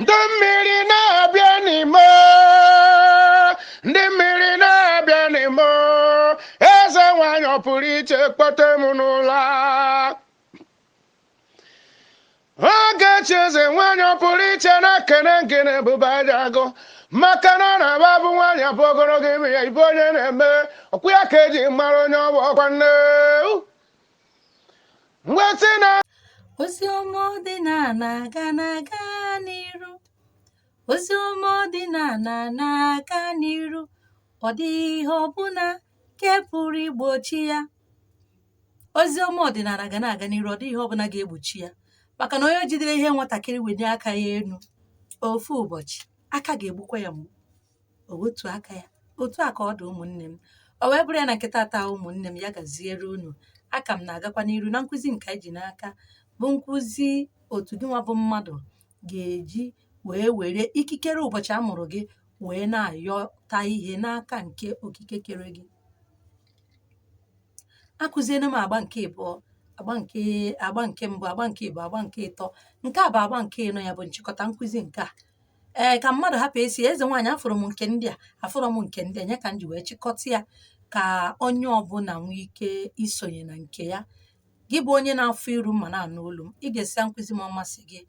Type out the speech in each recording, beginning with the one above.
Ndị mmiri na-abịa n'ime, ndị mmiri na-abịa n'ime, eze nwanyị ọ pụrụ iche kpọte m n'ụlọ. Ogechi eze nwanyị ọ pụrụ iche na-ekene ngene ebube aja agụ maka na ọ na-agba bụ nwaanyị abụ ogologo ime ya ibe onye na-eme ọkwụ ya ka eji mara onye ọ bụ ọkwa nne mgbe na Ozi ọma ọdịnala ga na-aga n'iru. Ozi ọma ọdịnala na-aga n'iru. Ọ dịghị ihe ọbụla nke pụrụ igbochi ya. Ozi ọma ọdịnala ga na-aga n'iru, ọ dịghị ihe ọbụla ga-egbochi ya. Maka na onye jidere ihe nwatakịrị welie aka ya elu, ofu ụbọchị, aka ga-egbukwa ya mgbu. O wetuo aka ya. Otu a ka ọ dị, ụmụnne m. O wee bụrụ ya na nke tata, ụmụnne m, ya gaziere unu. Aka m na-agakwa n'iru na nkụzi nke anyị ji n'aka, bụ nkụzi otu gị nwa bụ mmadụ ga-eji wee were ikikere ụbọchị a mụrụ gị wee na-ayọta ihe n'aka nke okike kere gị. Akụziela m agba nke ịbụọ, agba nke mbụ, agba nke ịbụọ, agba nke ịtọ. Nke a bụ agba nke ịnọ, ya bụ nchịkọta nkụzi nke a. Ee, ka mmadụ hapụ esi eze nwaanyị, afụrụ m nke ndị a, afụrụ m nke ndị a, nye ka m ji wee chịkọta ya ka onye ọbụla nwee ike isonye na nke ya. Gị bụ onye na-afụ iru m ma na-anụ olu m, ị ga-esi nkụzi m, ọ masị gị,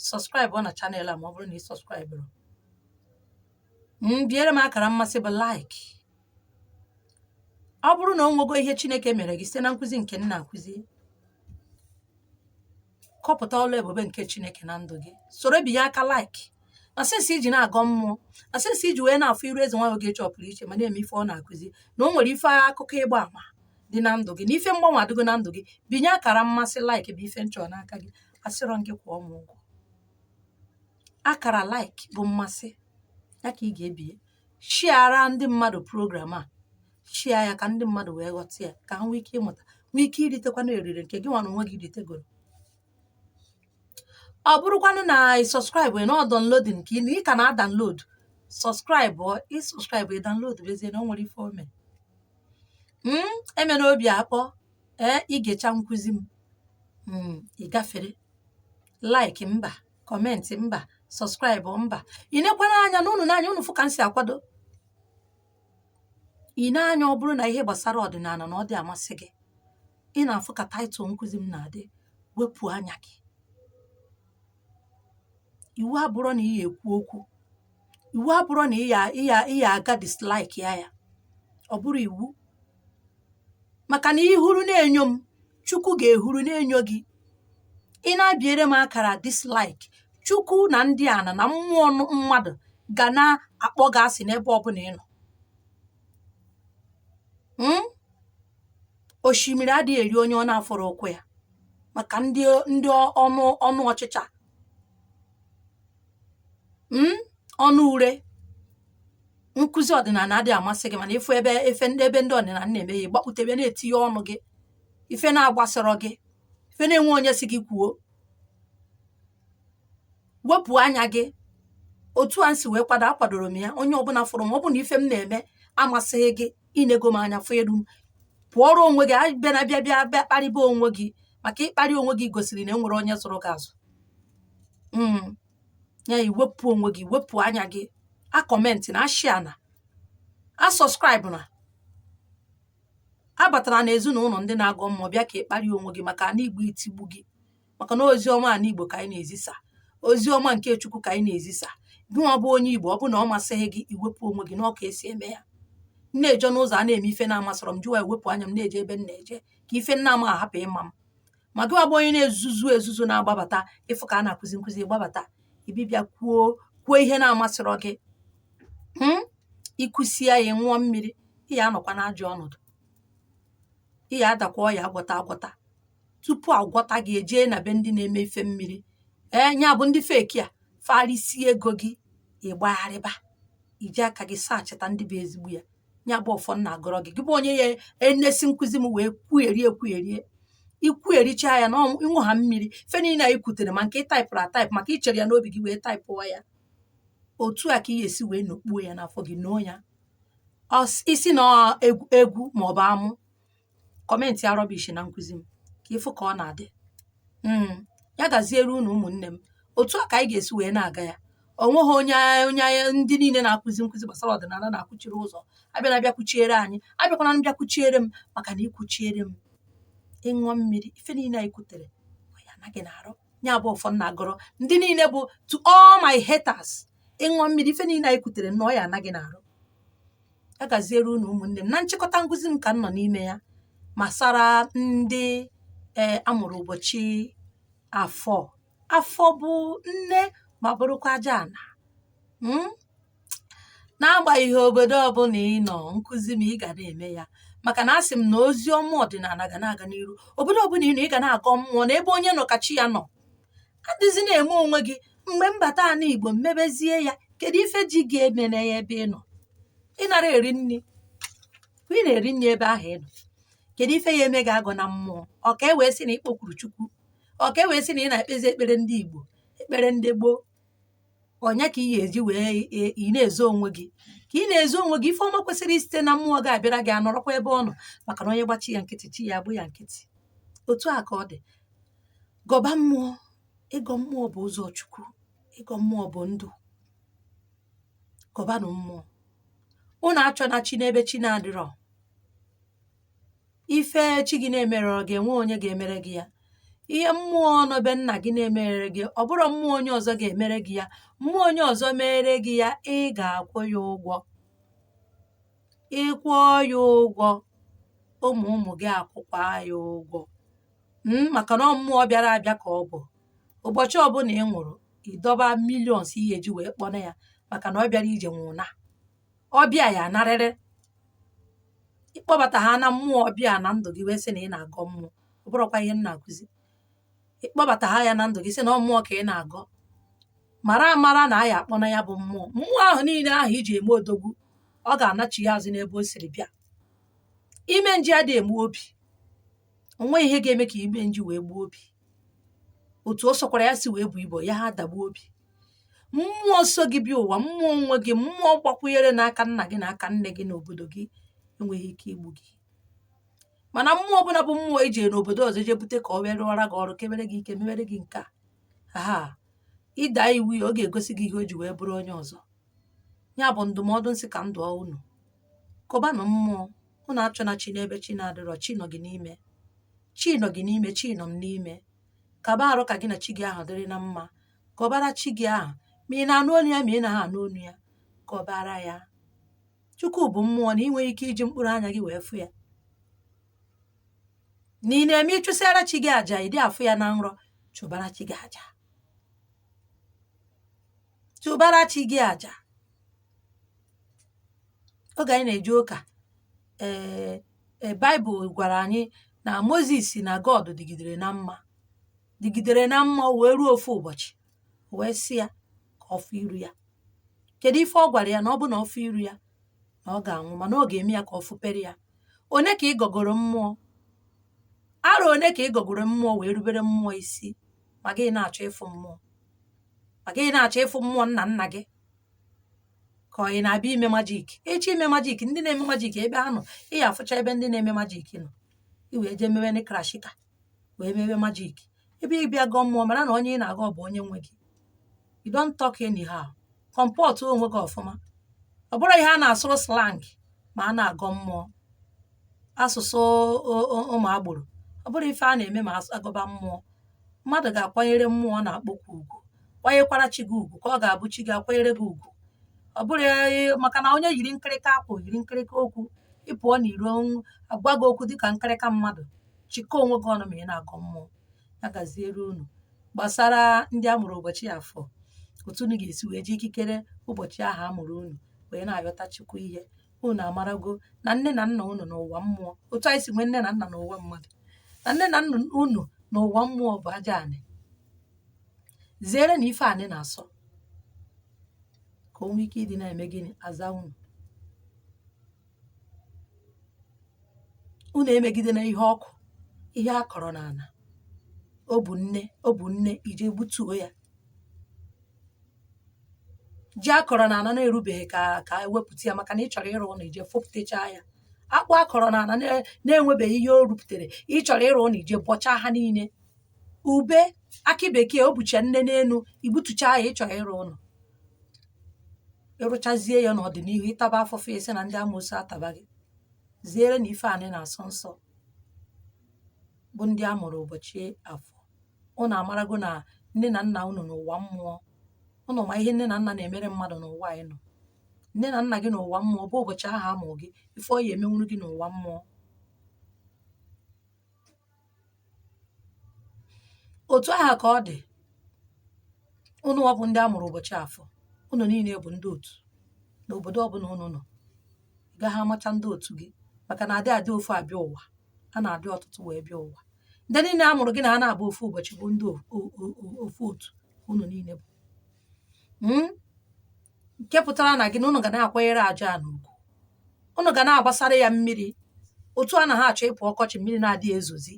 subscribe na channel a. Ma ọ bụrụ na ị subscribeụrụ m, biere m akara mmasị bụ like. Ọ bụrụ na o nwego ihe Chineke mere gị site na nkụzi nke m na-akụzi, kọpụta ọlụ ebube nke Chineke na ndụ gị, soro binye aka like. Na since iji na-agọ mmụọ, na since iji wee na-afụ iru eze nwaanyị Ogechi ọpụrụ iche ma na-eme ife ọ na-akụzi, na o nwere ife akụkọ ịgba àmà dị na ndụ gị, na ife mgbanwe adịgo na ndụ gị, binye akara mmasị like bụ ife nchọ n'aka gị. Asịrọ gị kwụọ m ụgwọ. Akara like bụ mmasị ya ka ị ga-ebinye. Shareara ndị mmadụ program a, share ya ka ndị mmadụ wee ghọta ya, ka ha nwee ike ịmụta, nwee ike iritekwana eriri nke gị nwa na onwe gị ritegoro. Ọ bụrụkwanụ na ị subscribe na ọ downloading ka ị ka na-adownload, subscribe. Ị subscribe, ị download bezie na o nwere ife ome eme na obi akpọ. Ee, igecha nkụzi m, ị gafere like mba, comment mba, subscribe mba. Ị nekwana anya na unu n'anya unu fụ ka m si akwado. Ị na-anya, ọ bụrụ na ihe gbasara ọdịnala na ọ dị amasị gị, ị na-afụ ka title nkụzi m na-adị, wepụ anya gị. Iwu abụrụ na ị ya ekwu okwu, iwu abụrụ na ị ya aga dislike ya. Ya ọ bụrụ iwu, maka na ihuru na-enyo m, Chukwu ga-ehuru na-enyo gị. Ị na-abịere m akara dislike, Chukwu na ndị ana na mmụọ mmadụ ga na-akpọ gị asị n'ebe ọbụla ị nọ. Osimiri adịghị eri onye ọ na-afọrọ ụkwụ ya. Maka ndị ọnụ ọnụ ọchịcha, ọnụ ure, nkụzi ọdịnala adịghị amasị gị, mana ịfụ ebe efe ebe ndị ọdịnala na-eme ya, gbakpute ebe na-etinye ọnụ gị ife na-agbasịrọ gị, ife na-enwe onye si gị kwuo. Wepụ anya gị. Otu a nsi wee kwado, akwadoro m ya. Onye ọbụla fụrụ m, ọ bụ na ife m na-eme amasịghị gị, inego m anya fụ eru m, pụọrọ onwe gị. Abịa na bịa bịa bịa kparịba onwe gị, maka ịkparị onwe gị gosiri na e nwere onye zụrụ gị azụ. Ya iwepụ onwe gị, wepụ anya gị. A comment na, ashare na, a subscribe na, abatara na ezinụlọ ndị na-agọ mmụọ bịa ka ịkparị onwe gị, maka ana Igbo itigbu gị, maka na ozi ọma ana Igbo ka anyị na-ezisa, ozi ọma nke Chukwu ka anyị na-ezisa. Gị nwa bụ onye Igbo, ọ bụ na ọ masịghị gị, iwepụ onwe gị n'ọka esi eme ya. M na-eje n'ụzọ a na-eme ife na-amasịrọ m, jụwa, ewepụ anya m, na-eje ebe m na-eje ka ife nna m ahapụ ịma m. Ma gị nwa bụ onye na-ezuzu ezuzu na-agbabata ịfụ ka a na-akụzi nkụzi, gbabata ibibịa kwuo kwuo ihe na-amasịrọ gị, ịkụsie ya, ṅụọ mmiri, ị ya anọkwa n'ajọ ọnọdụ, ị ya adakwa ọya agwọta agwọta. Tupu agwọta gị, ejee na be ndị na-eme ife mmiri. Ee, nya bụ ndị fake a farisi ego gị, ịgbagharịba iji aka gị sachịta ndị bụ ezigbo ya. Ya bụ ọfọ nna agọrọ gị, gị bụ onye ya enesi nkụzi m wee kwugherie ekwugherie, ikwughericha ya na ịṅụ ha mmiri, ife niile anyị kwutere, ma nke ị typeụrụ atype, maka ichere ya n'obi gị wee typeụọ ya, otu a ka ị ga-esi wee nọkpuo ya n'afọ gị, noo ya isi na egwu egwu maọbụ amụ. Comment ya rubbish na nkụzi m ka ịfụ ka ọ na-adị. Ya gaziere unu, ụmụnne m. Otu a ka anyị ga-esi wee na-aga ya. Onweghị onye ndị niile na-akụzi nkụzi gbasara ọdịnala na-akwụchiri ụzọ. Abịa na bịa anyị, abịakwana m bịa kwuchiere m, maka na ikwuchiere m, ịṅụọ mmiri, ife niile anyị kwutere ọ ya anaghị na-arụ. Ya bụ ụfọdụ na-agọrọ ndị niile bụ to all my haters, ịṅụọ mmiri, ife niile anyị kwutere na ọ ya anaghị na-arụ. Ya gaziere unu, ụmụnne m. Na nchịkọta nkụzi m ka m nọ n'ime ya masara ndị ee amụrụ ụbọchị afọ. Afọ bụ nne ma bụrụkwa aja ana. N'agbanyeghị obodo ọbụla ị nọ, nkụzi m ị ga na-eme ya, maka na asị m na ozi ọma ọdịnala ga na-aga n'iru. Obodo ọbụla ị nọ, ị ga na-agọ mmụọ na ebe onye nọ ka chi ya nọ. Adịzi na-eme onwe gị mgbe mbata ana Igbo mmebezie ya. Kedu ife ji gị emene ya ebe ị nọ? Ị nara eri nri, ị na-eri nri ebe ahụ ị nọ. Kedu ife ya eme gị agọ na mmụọ? Ọ ka e wee sị na ị kpọkwuru Chukwu? Ọ ka e wee sị na ị na-ekpezi ekpere ndị Igbo, ekpere ndị gboo? Ọnya ka ị ga-eji wee ị na-ezo onwe gị, ka ị na-ezo onwe gị. Ife ọma kwesịrị isite na mmụọ gị abịara gị anọrọkwa ebe ọ nọ, maka na onye gbachi ya nkịtị, chi ya agbụ ya nkịtị. Otu a ka ọ dị. Gọba mmụọ. Ịgọ mmụọ bụ ụzọ Chukwu. Ịgọ mmụọ bụ ndụ. Gọbanụ mmụọ. Unu achọna chi n'ebe chi na-adịrọ. Ife chi gị na-emere gị, enwe onye ga-emere gị ya. Ihe mmụọ nọ be nna gị na-emere gị, ọ bụrụ mmụọ onye ọzọ ga-emere gị ya. Mmụọ onye ọzọ mere gị ya, ị ga-akwụ ya ụgwọ. Ịkwụọ ya ụgwọ, ụmụ ụmụ gị akwụkwa ya ụgwọ. Maka na ọ mmụọ bịara abịa ka ọ bụ. Ụbọchị ọbụla ị nwụrụ, ịdọba millions ihe eji wee kpọna ya, maka na ọ bịara ije nwụna. Ọbịa ya anarịrị ịkpọbata ha na mmụọ ọbịa na ndụ gị, wee sị na ị na-agọ mmụọ. Ọ bụrụkwa ihe m na-akụzi. Ịkpọbata ha ya na ndụ gị, sị na ọ mmụọ ka ị na-agọ, mara amara na a ya akpọ na ya bụ mmụọ. Mmụọ ahụ niile ahụ iji eme odogwu, ọ ga-anachi ya azụ n'ebe o siri bịa. Ime nji adịghị egbu obi. Onwe ihe ga-eme ka ime nji wee gbuo obi. Otu o sokwara ya si wee bụ ibo ya, ha dagbuo obi. Mmụọ so gị bịa ụwa, mmụọ nwe gị, mmụọ gbakwunyere n'aka nna gị na aka nne gị n'obodo gị, enweghị ike igbu gị. Mana mmụọ ọbụla bụ mmụọ ije n'obodo ọzọ jee bute ka ọ wee rụọra gị ọrụ, kemere gị ike, mewere gị nke a, ha ịda iwu ya, ọ ga-egosi gị ihe o ji wee bụrụ onye ọzọ. Ya bụ ndụmọdụ nsị ka ndụ unu. Kọbanụ mmụọ. Unu achọna chi n'ebe chi na-adịrọ. Chi nọ gị n'ime, chi nọ gị n'ime, chi nọ m n'ime. Kaba arụ ka gị na chi gị ahụ dịrị na mma. Kọbara chi gị ahụ, ma ị na-anụ olu ya, ma ị naghị anụ olu ya, kọbara ya. Chukwu bụ mmụọ na ị nwere ike iji mkpụrụ anya gị wee fụ ya. Na ị na-eme ịchụsịara chi gị àjà, ị dị afụ ya na nrọ. Chụbara chi gị àjà, chụbara chi gị àjà. Oge anyị na-eje ụka, ee, Baịbụl gwara anyị na Moses na God dịgidere na mma, dịgidere na mma, wee ruo ofu ụbọchị, wee sị ya ka ọ fụ iru ya. Kedu ife ọ gwara ya? Na ọ bụ na ọ fụ iru ya na ọ ga-anwụ, mana ọ ga-eme ya ka ọ fụpere ya. One ka ị gọgoro mmụọ arọ? One ka ị gọgoro mmụọ wee rubere mmụọ isi, ma gị na-achọ ịfụ mmụọ, ma gị na-achọ ịfụ mmụọ nna nna gị, ka ọ ị na-abịa ime magic? Echi ime magic, ndị na-eme magic ebe ha nọ, ị ya afụcha ebe ndị na-eme magic nọ. I wee jee mewe krashika, wee mewe magic ebe ị bịa gọọ mmụọ. Mara na onye ị na-agọ bụ onye nwe gị. You don't talk anyhow. Comport onwe gị ọfụma. Ọ bụrụ ihe a na-asụrụ slang ma a na-agọ mmụọ, asụsụ ụmụ agboro, ọ bụrụ ife a na-eme ma agọba mmụọ. Mmadụ ga-akwanyere mmụọ na-akpọkwa ugwu, kwanyekwara chi gị ugwu, ka ọ ga-abụ chi gị akwanyere gị ugwu. Ọ bụrụ maka na onye yiri nkịrịka akwa, yiri nkịrịka okwu, ị pụọ n'iro, agwa gị okwu dịka nkịrịka mmadụ. Chịkọọ onwe gị ọnụ ma ị na-agọ mmụọ. Ya gaziere unu. Gbasara ndị a mụrụ ụbọchị afọ, otu unu ga-esi wee ji ikikere ụbọchị ahụ a mụrụ unu wee na-ayọta Chukwu ihe, unu amarago na nne na nna unu n'ụwa mmụọ, otu anyị si nwee nne na nna n'ụwa mmadụ, na nne na nna unu n'ụwa mmụọ bụ aja anị. Zere na ife anị na-asọ, ka o nwee ike ịdị na-eme gịnị? Aza unu. Unu emegide na ihe ọkụ, ihe a kọrọ n'ala, o bụ nne, o bụ nne, ije gbutuo ya. Ji a kọrọ n'ala na-erubeghị ka ewepụta ya, maka na ị chọrọ ịrụ ụlọ, ije fopụtachaa ya. Akpụ a kọrọ n'ala na-enwebeghị ihe o rupụtere, ị chọrọ ịrụ ụlọ, ije bọchaa ha niile. Ube, akị bekee, o bucha nne n'elu, igbutuchaa ya, ị chọrọ ịrụ ụlọ. Ịrụchazie ya n'ọdịnihu, ịtaba afụfụ, isi na ndị amoosu ataba gị. Ziere na ife anị na-asọ nsọ bụ ndị a mụrụ ụbọchị afọ. Unu amarago na nne na nna unu n'ụwa mmụọ, unu ma ihe nne na nna na-emere mmadụ n'ụwa anyị nọ. Nne na nna gị n'ụwa mmụọ bụ ụbọchị ahụ amụ gị, ife ọ ya emenwuru gị n'ụwa mmụọ. Otu aha ka ọ dị unu ọ bụ ndị a mụrụ ụbọchị afọ. Unu niile bụ ndị otu n'obodo ọbụla unu nọ. Ị gaghị amacha ndị otu gị, maka na adị adị ofu abịa ụwa, a na-adị ọtụtụ wee bịa ụwa. Ndị niile a mụrụ gị na ha na-abụ ofu ụbọchị bụ ndị ofu otu unu niile bụ. Nke pụtara na gị na unu ga na-akwanyere aja a n'ugwu, unu ga na-agbasara ya mmiri. Otu a na ha achọ ịpụ ọkọchị, mmiri na-adịghị ezozi,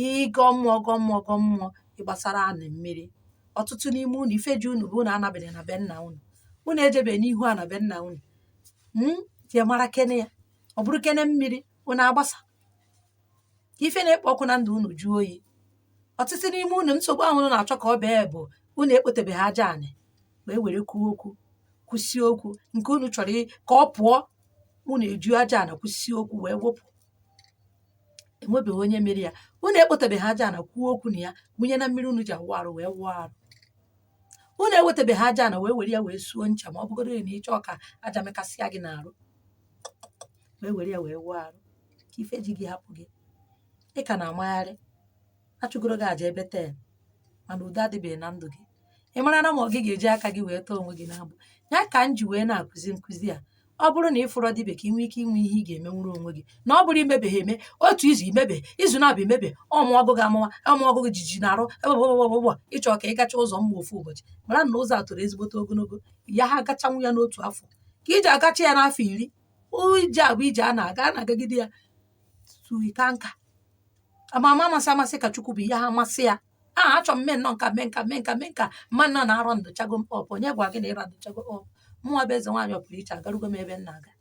ịgọ mmụọ gọ mmụọ gọ mmụọ, ịgbasara anị mmiri. Ọtụtụ n'ime unu, ife ji unu bụ unu anabeghị na be nna unu, unu ejebeghị n'ihu a na be nna unu, jee mara kene ya. Ọ bụrụ kene mmiri unu agbasa, ka ife na-ekpo ọkụ na ndụ unu jụọ oyi. Ọtụtụ n'ime unu, nsogbu ahụ unu na-achọ ka ọ bee bụ unu ekpotebeghị aja anị wee were kwuo okwu, kwụsie okwu nke unu chọrọ ka ọ pụọ. Unu eju aja ana kwụsie okwu wee wepụ, enwebeghị onye mere ya. Unu ekpotebeghị aja ana kwuo okwu na ya, wụnye na mmiri unu ji awụ arụ wee wụọ arụ. Unu ewetabeghị aja ana wee were ya wee suo ncha, ma ọ bụgoro na ịchọ ka aja mekasịa gị n'arụ, wee were ya wee wụọ arụ, ka ife ji gị hapụ gị. Ị ka na-amagharị, achụgoro gị aja ebe 10, mana udo adịbeghị na ndụ gị. Ị mara na ma ọ gị ga-eji aka gị wee tọọ onwe gị n'agbụ. Ya ka m ji wee na-akụzi nkụzi a. Ọ bụrụ na ị fụrọ dibịa, ka ị nwee ike inwe ihe ị ga-emenwuru onwe gị, na ọ bụrụ imebeghị eme otu izu, imebe izu na-abụ, imebe ọmụọgụ gị amụwa ọmụọgụ gị jiji na-arụ ebe ịchọ ka ị gacha ụzọ mma ofu ụbọchị. Mara na ụzọ a toro ezigbote ogologo, ya ha agachanwu ya n'otu afọ, ka iji agacha ya n'afọ 10. Ije a bụ ije a na-aga, a na-agagide ya tutu ịka nka. Ama ama amasị amasị ka Chukwu bụ ihe ha amasị ya. A achọ m mee nnọọ nka, mee nka, mee nka, mee nka mma nna na-arọ ndụchago m ọpụ. Onye gwa gị na ịra ndụchago ọpụ? Mụnwa bụ eze nwaanyị ọpụrụ iche, agarugo m ebe m na-aga.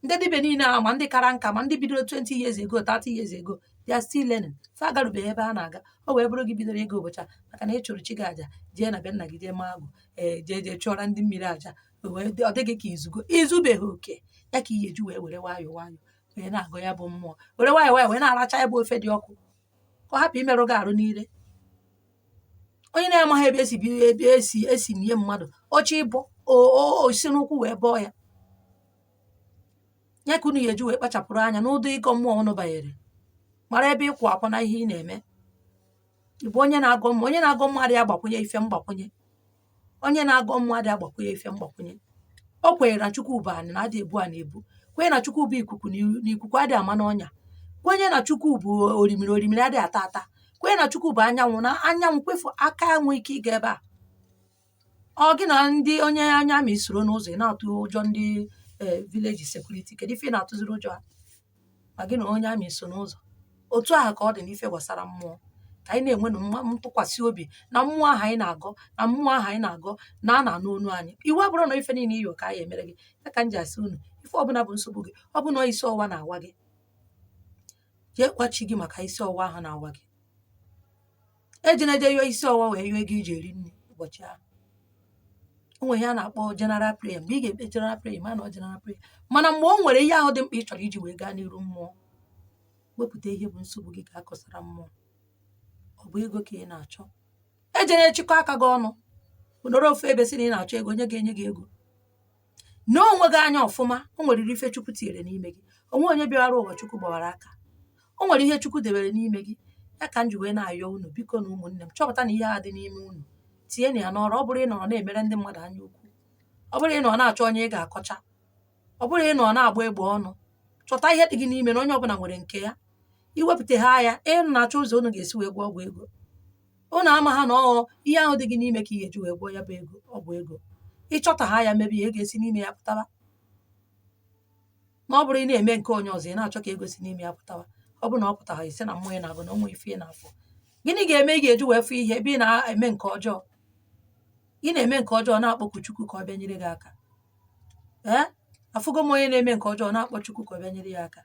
Ndị dibịa niile ahụ, ma ndị kara nka, ma ndị bidoro 20 years ago, 30 years ago, they are still learning. Fa agarubeghị ebe ha na-aga. O wee bụrụ gị bidoro ịga ụbọchị a maka na ị chụrụ chi gị aja, jee na be nna gị, jee maa agwụ, ee, jee jee chụọra ndị mmiri aja, wee ọ dịghị ka izugo. Izubeghị oke ya ka ihe eji wee were nwayọọ nwayọọ wee na-agụ ya bụ mmụọ, were nwayọọ nwayọọ wee na-aracha ya bụ ofe dị ọkụ, ka ọ hapụ imerụ gị arụ niile. Onye na-amaghị ebe esi bi, ebe esi esi nie mmadụ, oche ịbọ osi n'ụkwụ wee bọọ ya. Ya ka unu ga-eji wee kpachapụrụ anya n'ụdị ịgọ mmụọ unu banyere, mara ebe ịkwụ akwa na ihe ị na-eme. Ị bụ onye na-agọ mmụọ. Onye na-agọ mmụọ adịghị agbakwunye ife mgbakwunye. Onye na-agọ mmụọ adịghị agbakwunye ife mgbakwunye. O kwenyere na Chukwu bụ anị na adị ebu a na-ebu, kwenye na Chukwu bụ ikuku, na ikuku adịghị ama n'ọnya, kwenye na Chukwu bụ orimiri, orimiri adịghị ata ata, kwenye na Chukwu bụ anyanwụ, na anyanwụ kwefu aka enwe ike ịga ebe a. Ọ gị na ndị onye anya ma isoro n'ụzọ, ị na-atụ ụjọ ndị village security? Kedu ife ị na-atụziri ụjọ ha ma gị na onye amị so n'ụzọ? Otu ahụ ka ọ dị n'ife gbasara mmụọ. Ka anyị na-enwe ntụkwasị obi na mmụọ ahụ anyị na-agọ, na mmụọ ahụ anyị na-agọ na a na-anụ onu anyị. Iwu abụrụ na ife niile iyo ka anyị emere gị. Ya ka m ji asị unu, ife ọbụla bụ nsogbu gị, ọ bụ na isi ọwụwa na-awa gị, jee gwa chi gị maka isi ọwụwa ahụ na-awa gị. Ejena eje yọọ isi ọwụwa wee yọọ ego iji eri nri ụbọchị ahụ. O nwere ihe a na-akpọ general prayer. Mgbe ị ga-ekpe general prayer, ma na ọ general prayer, mana mgbe o nwere ihe ahụ dị mkpa ị chọrọ iji wee gaa n'iru mmụọ, wepụta ihe bụ nsogbu gị ka a kọsara mmụọ. Ọ bụ ego ka ị na-achọ, ejena echịkọ aka gị ọnụ nọrọ ofu ebe sị na ị na-achọ ego. Onye ga-enye gị ego na onwe gị anya ọfụma, o nwere ife Chukwu tinyere n'ime gị. Onwe onye bịara ụwa Chukwu gbawara aka. O nwere ihe Chukwu debere n'ime gị. Ya ka m ji wee na-ayọ unu, biko na ụmụnne m, chọpụta na ihe a dị n'ime unu, tinye na ya n'ọrụ. Ọ bụrụ ị nọrọ na-emere ndị mmadụ anya ukwu, ọ bụrụ ị nọ na-achọ onye ị ga-akọcha, ọ bụrụ ị nọ na-agba egbe ọnụ, chọta ihe dị gị n'ime, na onye ọbụla nwere nke ya. Iwepụta ha ya, ị na-achọ ụzọ unu ga-esi wee gwọ ọgwụ ego. Unu ama ha na ọ ihe ahụ dị gị n'ime ka ị ga-eji wee gwọ ya bụ ego, ọgwụ ego. Ịchọta ha ya, mebe ya, ego esi n'ime ya pụtaba. Ma ọ bụrụ ị na-eme nke onye ọzọ, ị na-achọ ka ego si n'ime ya pụtawa, ọ bụrụ na ọ pụtara, isi na mmụọ ị na-agụ na onwe ife ị na-afụ. Gịnị ga-eme ị ga-eji wee fụ ihe ebe ị na-eme nke ọjọọ? Ị na-eme nke ọjọọ na-akpọku Chukwu ka ọ bịa nyere gị aka. Ee, afụgo m onye na-eme nke ọjọọ na-akpọ Chukwu ka ọ bịa nyere ya aka.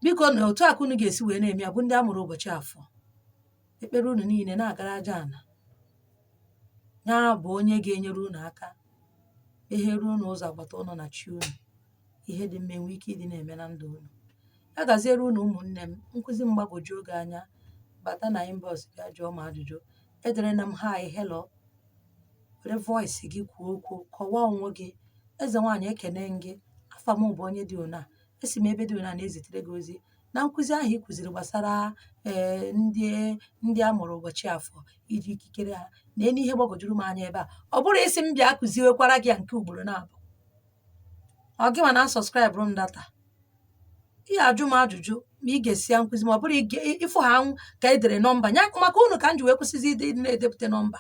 Biko, na otu aka unu ga-esi wee na-eme ya bụ ndị a mụrụ ụbọchị afọ. Ekpere unu niile na-agara aja ana ya bụ onye ga-enyere unu aka. Meghere unu ụzọ agbata ụnụ na chi unu, ihe dị mma enwe ike ịdị na-eme na ndụ unu. Ya gaziere unu, ụmụnne m. Nkụzi m gbagwoju oge anya, bata na inbox bịa jụọ m ajụjụ. Edere na m hi, hello, were voice gị kwuo okwu, kọwaa onwe gị. Eze nwaanyị, ekene gị. Afa m bụ onye dị ona, esi m ebe dị ona na-ezitere gị ozi na nkụzi ahụ ị kụziri gbasara ndị a mụrụ ụbọchị afọ, iji ikikere ha na enu ihe gbagwojuru m anya ebe a. Ọ bụrụ isi m bịa kụziwekwara gị ya nke ugboro na-abụ, ọ gị ma na subscribe m data ị ajụ m ajụjụ ma ị ga-esi ya nkụzi, ma ọ bụrụ ịfụ ha anwụ ka e dere nọmba ya maka unu ka m ji wee kwụsịzi ịdị na-edepụta nọmba.